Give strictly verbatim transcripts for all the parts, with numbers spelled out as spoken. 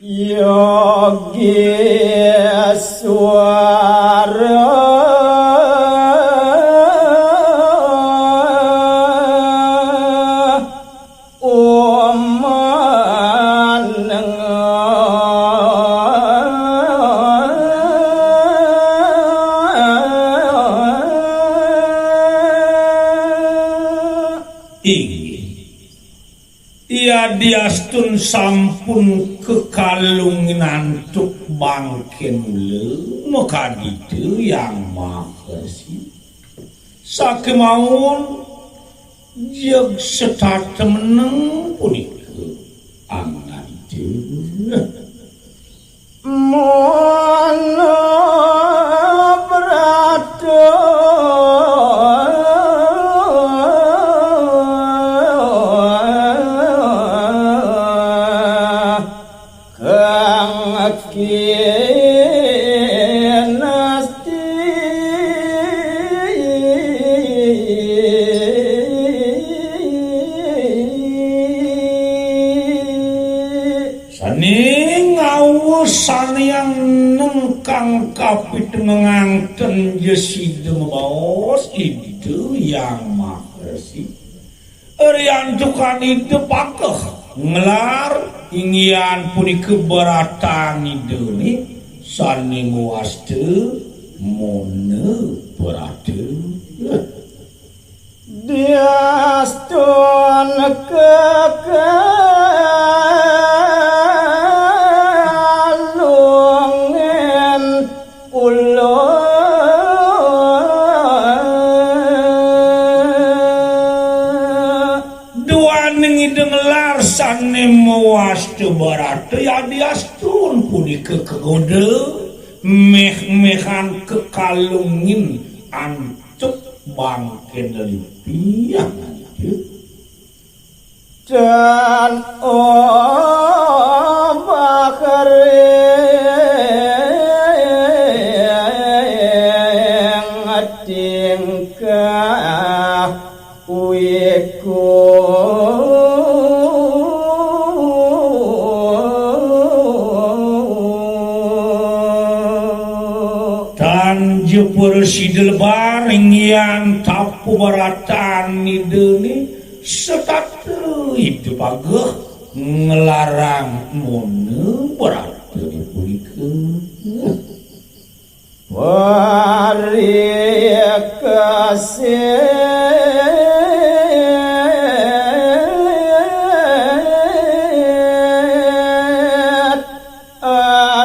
Yogéswara Om Maneng. Inggih. Yadiastun sampun kekalungin antuk bangkén ula, makadida Hyang Maharsi. Sakémaon jeg setata meneng punika anganten. Mona brata kang kinasti. Sané ngawusanayang nengkang kapitengenganten ja sida mabaos Ida Hyang Maharsi. Riantukan Ida pageh nglar inggihan punika baratan Idané sané mawasta Mona Brata. Diastun kekalungin ula. Duaning Ida nglar sané mawasta barata yadiastun punika kagoda méh-méhan kekalungin antuk bangkén lelipi. Dan obah ring tingkah wiku. Tan ja prasida lebar inggihan tapu baratan Idané, setata Ida pageh nglarang Mona Bratané punika. Parikesit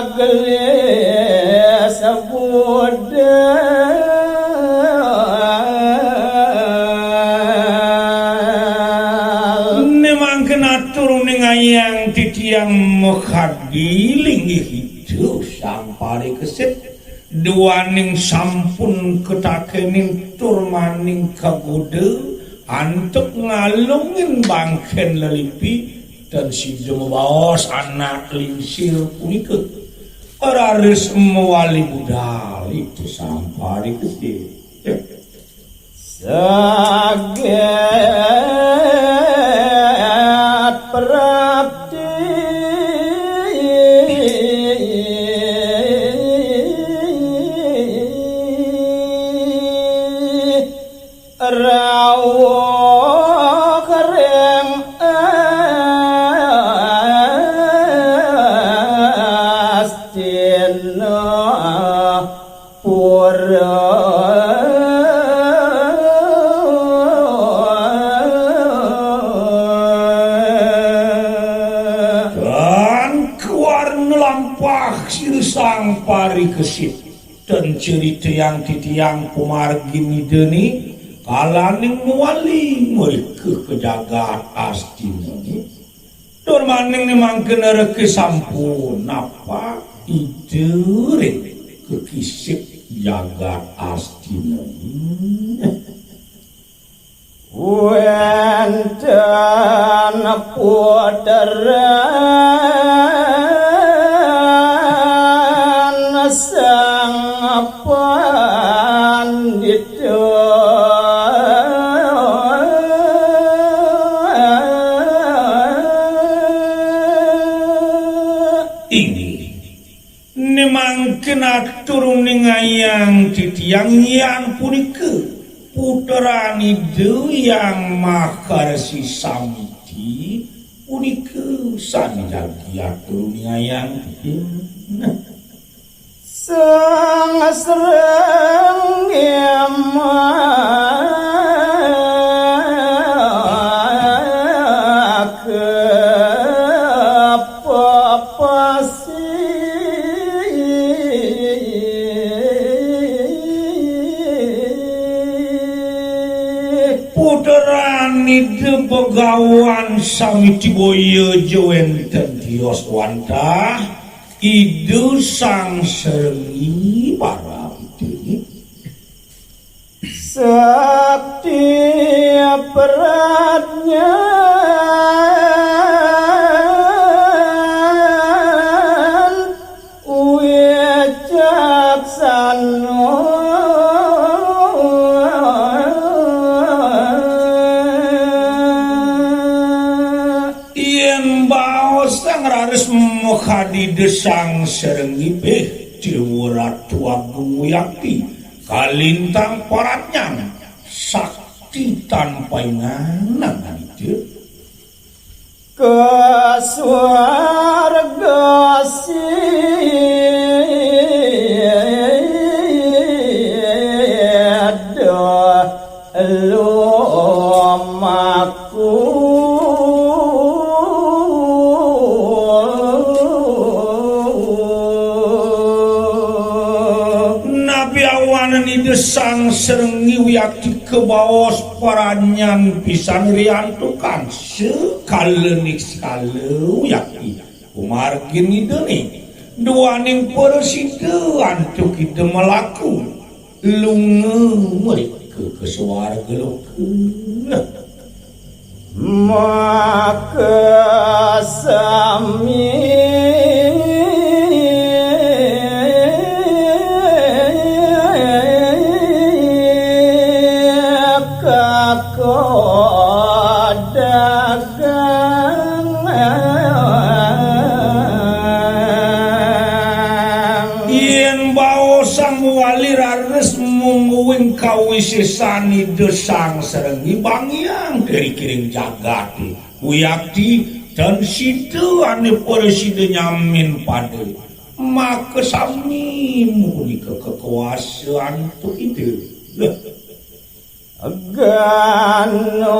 aglis budal. Né mangkin atur uningayang titiang makadi linggih Ida Sang Parikesit, duaning sampun katakénin tur maning kagoda antuk ngalungin bangkén lelipi, tan sida mabaos anak lingsir punika. Raris mawali budal Ida Sang Parikesit. Saget prapti rawuh ring Astina. Pura. Dan kawarna lampah sira Sang Parikesit, ten critayang titiang pamargin Idané, kalaning mawali mrika ka jagat Astinané. Tur maning né mangkena reka sampun napa Ida ring kakisik jagat Astina. Wénten puteran sang pandita. Mangkin atur uningayang titiang yan punika, putran Ida Hyang Maharsi Samiti punika sane jagi atur uningayang titiang. Nah. Sang srengim makepepasi. Putran Ida Begawan sami tiba iya ja wenten tios wantah Ida Sang Srenggi Parabita. Sakti pradnyan wicaksana. Yen baosang raris makadi Ida Sang Srenggi, beh, Dewa Ratu Agung Wiakti, kalintang paradnyan, sakti tan painganan, Aditya. Ka swarga sida lumaku. Napi awanen Ida Sang Srenggi Wiakti kabaos paranyan pisan riantukan sekala niskala Wiakti. Kumargin Idane, duaning prasida antuk Ida malaku lunga mrika ka swarga loka. Makasami kakodagang. Yen baosang wali raris mungguing kawisesan Ida Sang Srenggi bangiang ring kiring jagate. Wiakti tan sida ane prasida nyamin pada. Makasami punika kekuasaan antuk Ida. Gana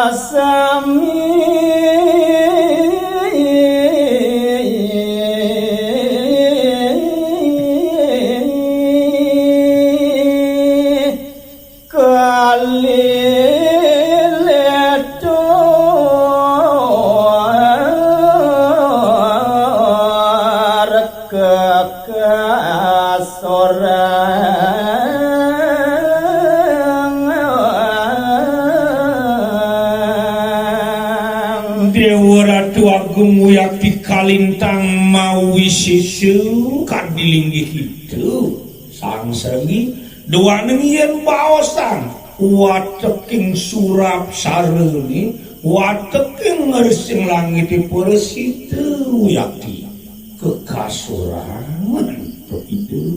sami kalilito. Kekasorang. Dewa Ratu Agung Wiakti kalintang mawisesa kadi linggih Ida Sang Srenggi, duaning yen baosang wateking surapsarane, wateking ngersing langite prasida Wiakti. Kekasorang antuk Ida.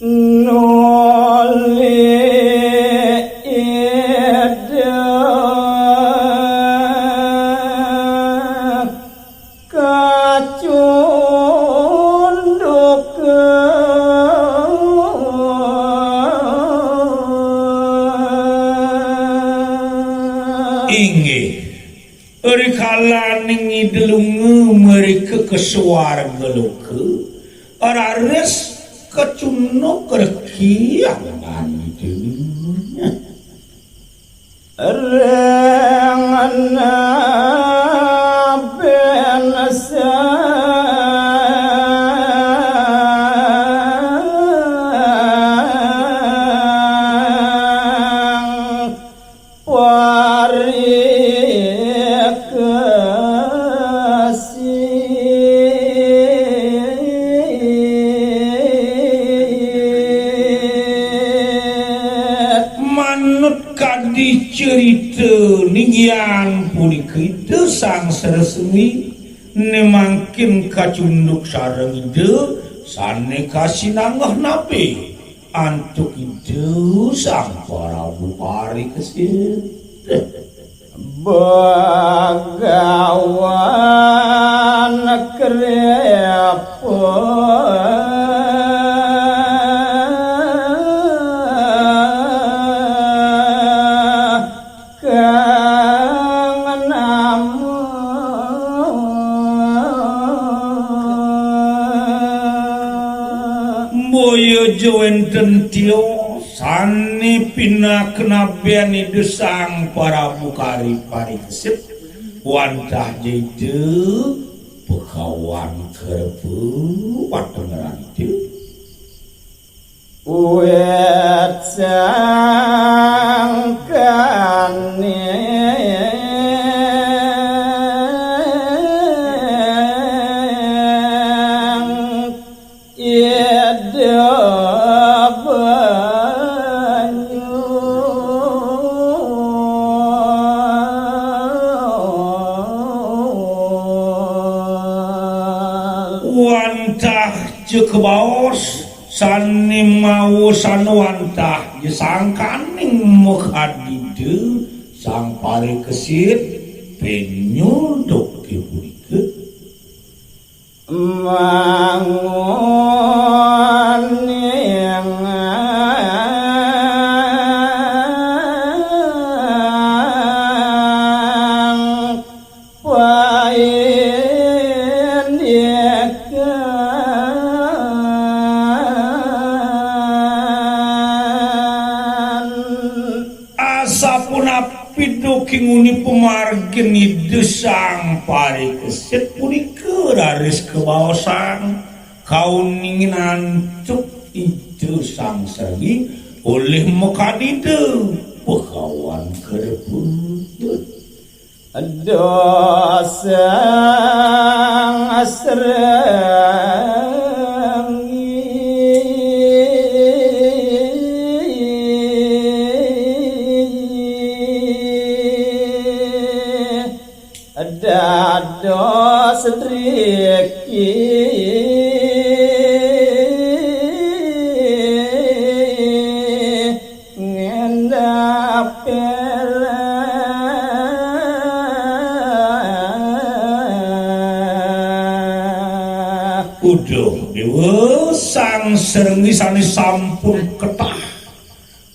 Nuli Ida kacunduk. Inggih, rikalaning Ida lunga mrika ka swarga loka, raris kacunduk rekiangan Ida. Ring naben sang parikasi. Manut kadi crita ninggian punika Ida Sang Sresmi Né mangkin kacunduk sareng Ida sané kasinanggeh napi antuk Ida Sang Prabu Parikesit. Bagawan Kripa kang nama. Boya ja wénten tios sané pinakenabén Ida Sang Prabu Kari Parikesit, wantah ja Ida Bagawan Kripa wateran Ida. Wit sangkaning Ida Banyu. Wantah ja kabaos sané maosana wantah ja sangkaning makadi Ida Sang Parikesit, penyul duké punika. Manguning paindikan. Asapunapi duké nguni pamargin Ida Sang Parikesit punika raris kabaosang kauningin antuk Ida Sang Srenggi olih makadi Ida Bagawan Kripa. Ida Sang Srenggi dados driki ngendah pelah. Uduh, Déwa, Sang Srenggi sané sampun ketah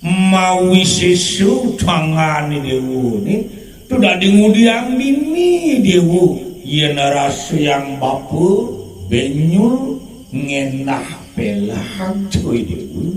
mawi sésa tangané Déwa né, tu dadi ngudiang dini, Déwa. Yén rasa yang bapa benyul ngenah pelah, Déwa.